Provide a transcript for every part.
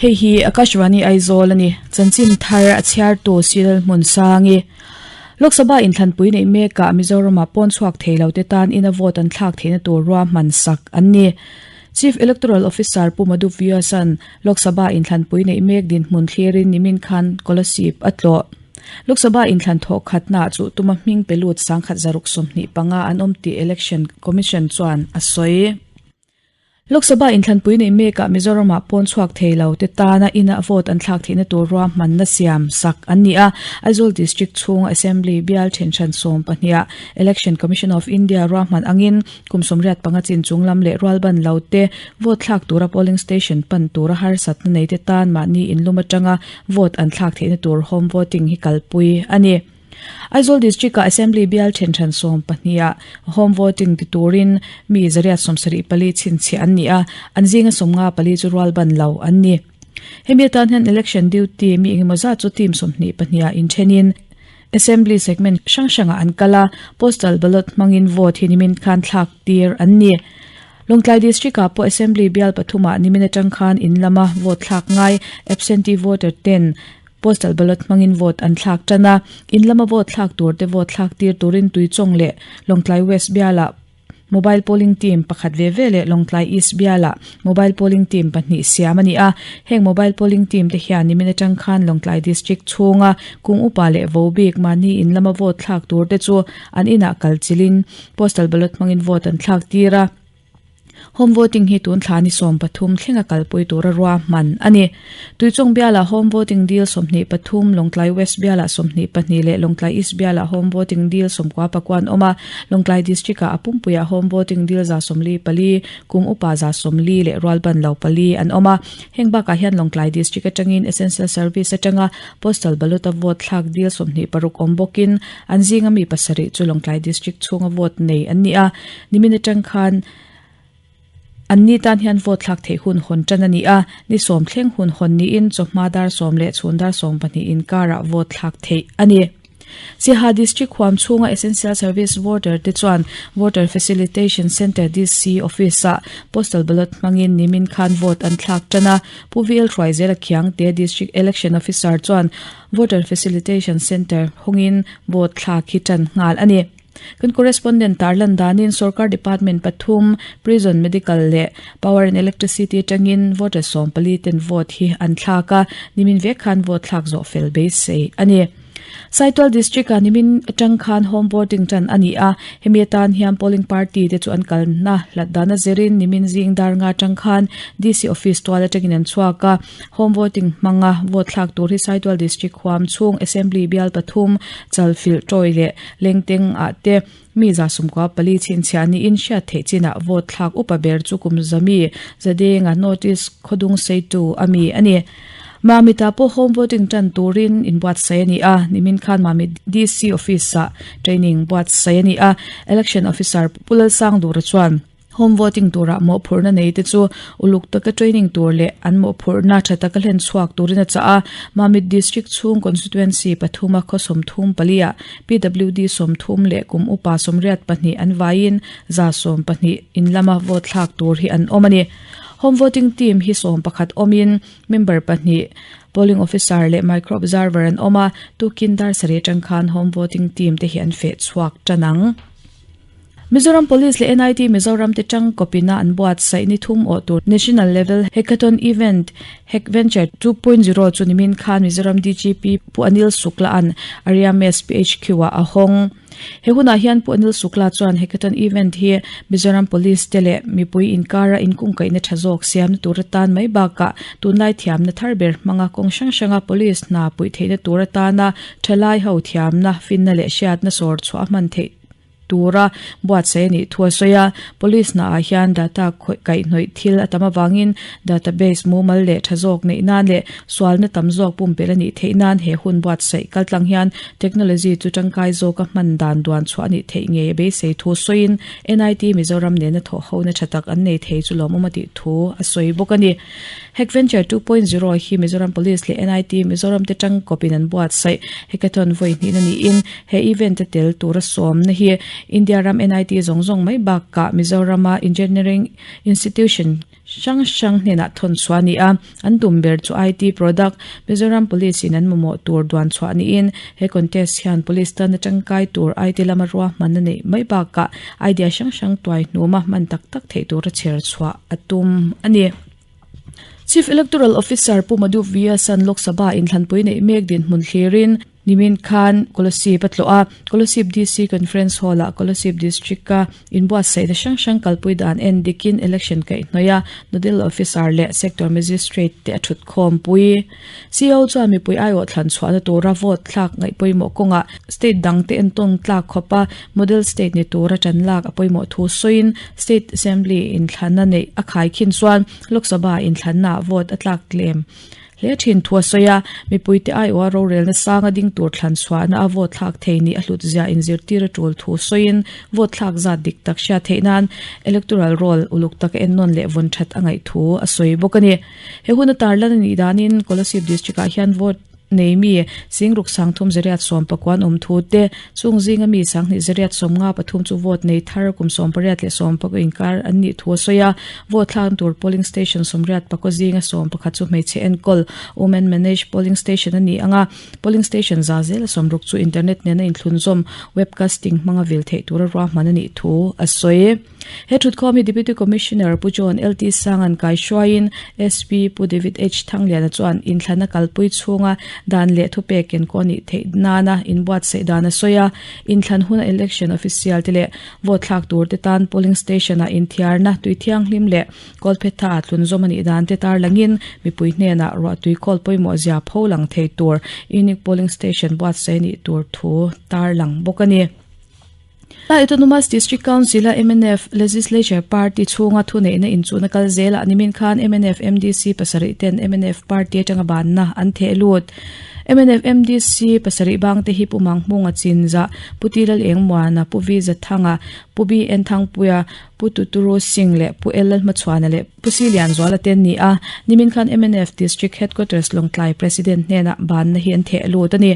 Hei hi Akashvani Aizawl a ni. Chanchin thar a chhiartu Cyril Hmunsangi. Lok Sabha inthlanpui neih mekah Mizoramah pawn chhuak thei lo te tan ina vote an thlak theihna tur ruahman sak an ni. Chief Electoral Officer Pu Madhu Vyas-a'n Lok Sabha inthlanpui neih mek dinhmun thlirin nimin khan Kolasib a tlawh. Lok Sabha inthlan thawh khatnaah chu tuma hming pe lut 1025 an awm tih Election Commission chuan a sawi. Lok Sabha inthlanpui neih mekah Mizoramah pawn chhuak thei lo te tana ina vote an thlak theihna tur ruahmanna siam sak an ni a. Aizawl District chhunga Assembly bial thenhran sawmpahniha Election Commission of India ruahman angin kum 85 chin chunglam leh rualban lo te vote thlak tura polling station pan tura harsatna nei te tan mahni inlum atanga vote an thlak theihna tur home voting hi kalpui a ni. Aizawl District-ah Assembly bial thenhran 12-ah home voting ti turin mi 174 chhinchhiah an ni a, an zinga 54 chu rualban lo an ni. Hemi atan hian election duty mi engemaw zat chu team 22-ah inthenin Assembly segment hrang hrangah an kal a, postal ballot hmangin vote hi nimin khan thlak tir an ni. Lawngtlai District-ah pawh Assembly bial pathumah nimin atang khan in lama vote thlak ngai absentee voter ten Postal ballot hmangin vote an thlak tan a, in lama vote thlak tur te vote thlak tir turin Tuichawng leh Lawngtlai West bialah Mobile Polling Team pakhat ve ve leh Lawngtlai East bialah Mobile Polling Team pahnih siam a ni a. Heng Mobile Polling Team te hian nimin atang khan Lawngtlai District chhunga kung upa leh vo bik mahni in lama vote thlak tur te chu an inah kal chilhin Postal ballot hmangin vote an thlak tir a. Home voting hi tun thla ni 13 thlenga kalpui tura ruahman a ni. Tuichawng bialah home voting dil 23, Lawngtlai West bialah 22 leh Lawngtlai East bialah home voting dil 99 an awm a. Lawngtlai District-ah a pumpuiah home voting dil 144, kum upa 140 leh rualban lo pali an awm a. Heng bakah hian Lawngtlai District atangin Essential Service atanga Postal Ballot-a vote thlak dil 26 awm bawkin an zinga mi pasarih chu Lawngtlai District chhunga vote nei an ni a. Nimin atang khan an ni tan hian vote thlak theih hun hawn tan a ni a, ni sawm thleng hun hawn niin chawhma dar sawm leh chhun dar sawm pahnih inkarah vote thlak theih a ni. Siaha District huam chhunga Essential Service Voter te chuan Voter Facilitation Centre DC Office-ah Postal Ballot hmangin nimin khan vote an thlak tan a, Pu VL Hruaizela Khiangte District Election Officer chuan Voter Facilitation Centre hawngin vote thlak hi tan nghal a ni. Kan correspondent tarlan danin sorkar department pathum, prison, medical leh power and electricity atangin voter 14 ten vote hi an thlak a, nimin vek khan vote thlak zawh fel beisei a ni. Saitual district ah nimin atang khan home voting tan a ni a, hemi atan hian polling party te chu an kalna hlat dana zirin nimin zing dar nga atang khan DC office tual atangin an chhuak a, home voting hmanga vote thlak tur hi Saitual district huam chhung assembly bial pathum, Chalfilh, Tawi leh Lengteng ah te mi 14 chhinchhiah niin hriat theih chinah vote thlak upa ber chu kum zami Zadenga North East khawdung seitu a mi a ni. Mamit ah pawh home voting tan turin inbuatsaih a ni a, nimin khan Mamit DC office ah training buatsaih a ni a, Election Officer Pu Lalsangdura chuan, Home voting turah mawhphurhna nei te chu uluk taka training tur leh an mawhphurhna tha taka hlen chhuak turin a chah a. Mamit District chhung Constituency pathuma khaw 34 ah PWD 30 leh kum upa 82 an vaiin 12 in lama vote thlak tur hi an awm a ni. Home voting team hi 11 awmin member pahnih polling officer leh micro observer an awm a, tukin dar sarih atang khan home voting team te hi an feh chhuak tan ang. Mizoram Police leh NIT Mizoram te tang kawpina an buatsaih ni thum awh tur National Level Hackathon Event Hackventure 2.0 chu nimin khan Mizoram DGP Pu Anil Sukla an Ariames PHQ ah a hawng. He hunah hian Pu Anil Sukla chuan Hackathon Event hi Mizoram Police te leh mipui inkara inkungkaihna tha zawk siamna tur atan mai bakah tunlai thiamna thar ber hmanga kawng hrang hranga Police hna puih theihna tur atana thalai ho thiamna, finna leh hriatna sawr chhuah a hman theih tura buatsaih a nih thu a sawi a. Police hnaah hian data kaihhnawih thil a tam avangin database mumal leh tha zawk neih nan leh sualna tam zawk pumpelh a nih theih nan he hun buatsaih kaltlang hian technology chu tangkai zawka hman dan duan chhuah a nih theih ngei a beisei thu sawiin NIT Mizoram nena thawhhona tha tak an nei thei chu lawmawm a tih thu a sawi bawk a ni. Hackventure 2.0 hi Mizoram Police leh NIT Mizoram te tangkawpin an buatsaih hackathon vawi hnihna niin he event a tel tura sawmna hi India ram NIT zawng zawng mai bakah Mizorama Engineering Institution hrang hrang hnenah thawn chhuah a ni a, an tum ber chu IT product Mizoram Police in an mamawh tur duan chhuah niin he contest hian Police tana tangkai tur IT lama ruahmanna neih mai bakah idea hrang hrang tuai hnuma hman tak tak theih tura chher chhuah a tum a ni. Chief Electoral Officer Pu Madhu Vyas-a'n Lok Sabha inthlanpui neih mek dinhmun thlirin Nimin khan Kolasib a tlawh a, Kolasib DC Conference Hall-ah Kolasib District-a inbuatsaihna hrang hrang kalpui dan en dikin election kaihhnawih a, Nodal Officer leh Sector Magistrate te a thutkhawmpui. CEO chuan mipui aiawh thlan chhuahna tura vote thlak ngaih pawimawh kawngah state dangte entawn tlak khawpa model state ni tura tan lak a pawimawh thu sawiin State Assembly inthlanna neih a khaikhin chuan Lok Sabha inthlannaah vote a tlak tlem Hle thin thu a sawi a, mipuite aiawha rorelna sanga ding tur thlan chhuahna a vote thlak thei nih a hlut zia inzirtir a tul thu sawiin vote thlak zat dik tak hriat theih nan electoral roll uluk taka ennawn leh vawn that a ngaih thu a sawi bawk a ni. He hun a tarlan a nih danin Kolasib District ah hian vote nei mi Singruk Sangthum Zariat Sawm Pakuan awm thu te, chung zinga mi Sanghnih Zariat Sawmnga pathum chu vote nei thar kum 18 leh 19 inkar an nih thu a sawi a. Vote thlakna tur polling station 80 pakaw zinga 11 chu hmeichhe enkawl Women Managed Polling Station a ni ang a, polling station za zela 60 chu internet nena inthlunzawm webcasting hmanga vil theih tura ruahman a nih thu a sawi. He thutkhawm hi Deputy Commissioner Pu John LT Sanga'n kaihruaiin SP Pu David H Thangliana chuan inthlana kalpui chhunga dan leh thupek enkaw a nih theih nana inbuatsaih dan a sawi a, inthlan huna election official te leh Vote thlak tur te tan polling station ah inthiarna tui thianghlim leh kawlphetha ah tlunzawm a nih dan te tarlangin mipui hnenah ruahtui kawl pawimawh zia pho lang thei tur unique polling station buatsaih a nih tur thu tarlang bawk a ni. Lai Autonomous District Council a mnf Legislature Party chhunga thuneihna inchuhna kal zelah nimin khan mnf MDC pasarih ten mnf party atanga banna an theh lut. Mnf MDC pasarih bangte hi Pu Manghmunga Chinzah, Pu Ti Lal Engmuana, Pu Vi Zathanga, Pu BN Thangpuia, Pu Tuturu Singh leh Pu L Lalhmachhuana leh Pu Si Lianzuala te an ni a. Nimin khan mnf District Headquarters Lawngtlai President hnenah banna hi an theh lut a ni.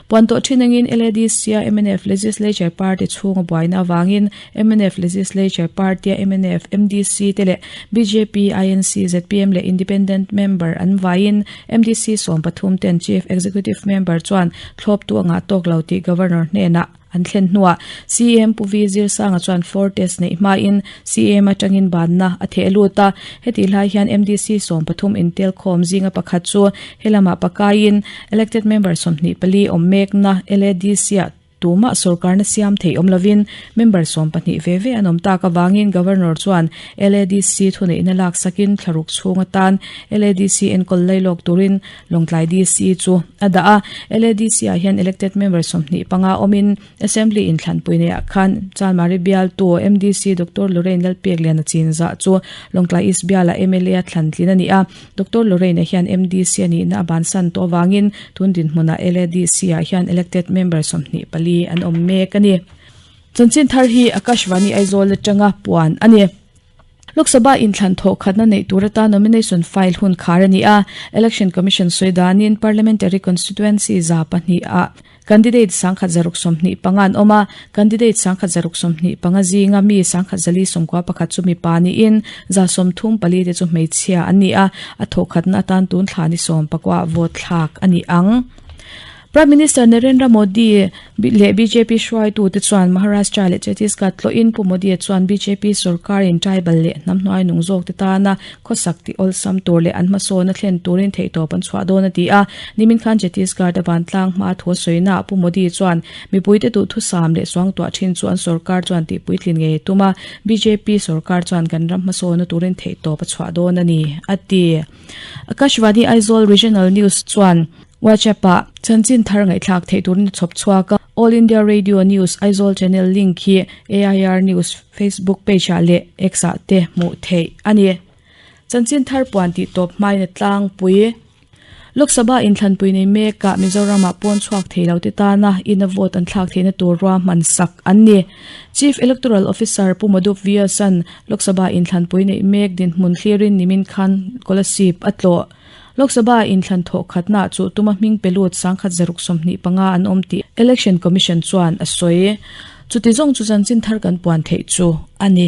Puan tawh thin angin LADC-a mnf Legislature Party chhunga buaina avangin mnf Legislature Party-a mnf MDC te leh bjp, INC, zpm leh Independent member an vaiin MDC 13 ten Chief Executive Member chuan thlawptu a ngah tawk lo tih Governor hnenah an thlen hnuah CM Pu V Zirsanga chuan floor test neih hmain CM atangin banna a theh lut a. Hetih lai hian MDC 13 intelkhawm zinga pakhat chu helamah pakaiin Elected Member 24 awm mekna LADC-ah Tumah sorkarna siam theih awm lovin member 12 ve ve an awm tak avangin Governor chuan LADC thuneihna laksakin thlaruk chhung atan LADC enkawl lailawk turin Lawngtlai DC chu a dah a. LADC ah hian elected member 25 awmin Assembly inthlanpui neihah khan Chalmari bialtu MDC Doctor Lorraine Lalpekliana chinzah chu Lawngtlai East bialah mla a thlantlin a ni a. Doctor Lorraine-a hian MDC a nihna a bansan tawh avangin tun dinhmunah LADC-ah hian elected member 24 an awm mek a ni. Chanchin thar hi Akashvani Aizawl atanga puan a ni. Lok Sabha inthlan thawh khatna neih tur atan nomination file hun khar a ni a, Election Commission sawi danin Parliamentary Constituency 200 ah Candidate 1125 an awm a, candidate 1125 zinga mi 1191 chu mipa niin 34 te chu hmeichhia an ni a, a thawhkhatna atan tun thla ni 19 vote thlak a ni ang. Prime Minister Narendra Modi leh bjp hruaitute chuan Maharashtra leh Chhattisgarh tlawhin Pu Modi-a chuan bjp sorkarin tribal leh hnam hnuai nung zawkte tana Khawsak tih awlsam tur leh an hmasawn a thlen turin theihtawp an chhuah dawn a ti a. Nimin khan Chhattisgarh a vantlang hma thu a sawina ah Pu Modi chuan mipuite duhthusam leh suangtuah thin chu an sorkar chuan tihpuitlin ngei a tum a, bjp sorkar chuan kan ram hmasawna turin theihtawp a chhuah dawn a ni, a ti. Akashvani Aizawl Regional News chuan WhatsApp ah chanchin thar ngaihthlak theih turin a chhawp chhuak a. All India Radio News Aizawl channel link hi AIR News Facebook page ah leh X ah te hmuh theih a ni. Chanchin thar puan tih tawp hmain a tlangpui. Lok Sabha inthlanpui nei mekah Mizoramah pawn chhuak thei lo te tana ina vote an thlak theihna tur ruahman sak an ni. Chief Electoral Officer Pu Madhup Vyas-a'n Lok Sabha inthlanpui neih mek dinhmun thlirin nimin khan Kolasib a tlawh. Lok Sabha inthlan thawh khatna chu tuma hming pe lut 1125 an awm tih Election Commission chuan a sawi. Chuti zawng chu chanchin thar kan puan theih chu a ni.